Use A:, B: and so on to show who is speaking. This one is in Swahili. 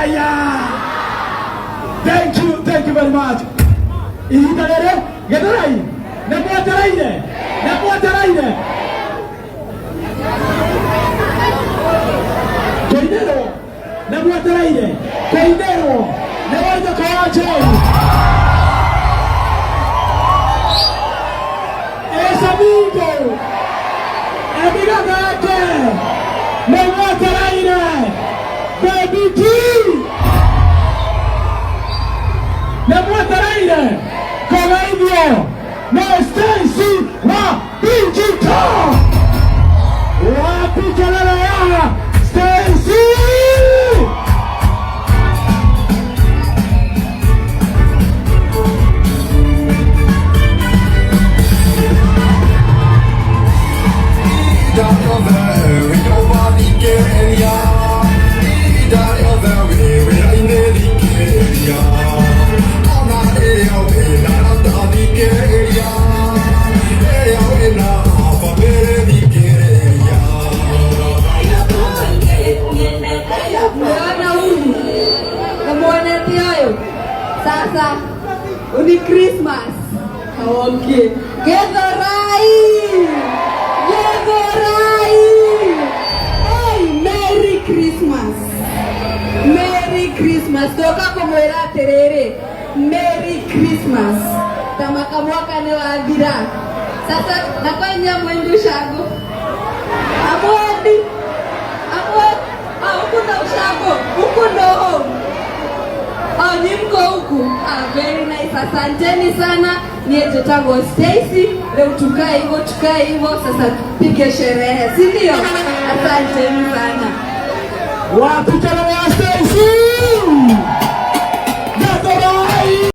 A: Aya. Thank you very much. Ihinda rĩrĩ gĩthurai nĩ mwetereire, nĩ mwetereire kũinĩrwo, nĩ mwetereire kũinĩrwo nĩ Waithaka wa Njeri. Ĩcamingo emigatheke nĩ mwetereire Baby T, nĩ mwetereire kũgeithio nĩ Stacy wa Digital. Wapi kelele ya Stacy?
B: Mwana huyu namwonete ũyũ sasa ni Christmas. Okay. Githurai, Githurai. Hey, Merry Christmas, Merry Christmas. Toka kũmwĩra atĩrĩrĩ, Merry Christmas. Tamaka mwaka nĩ wathira sasa nakwenya mwendi ushago amwendi amwendi. Ah, huku ndo ushago, huku ndo home. Oh, ni mko huku. Ah, very nice. Asanteni sana. Niye njĩtagwo Stacy. Leo tukae hivyo, tukae hivyo sasa tupige sherehe, si ndio? Asanteni sana.
A: Wapi kelele ya Stacy?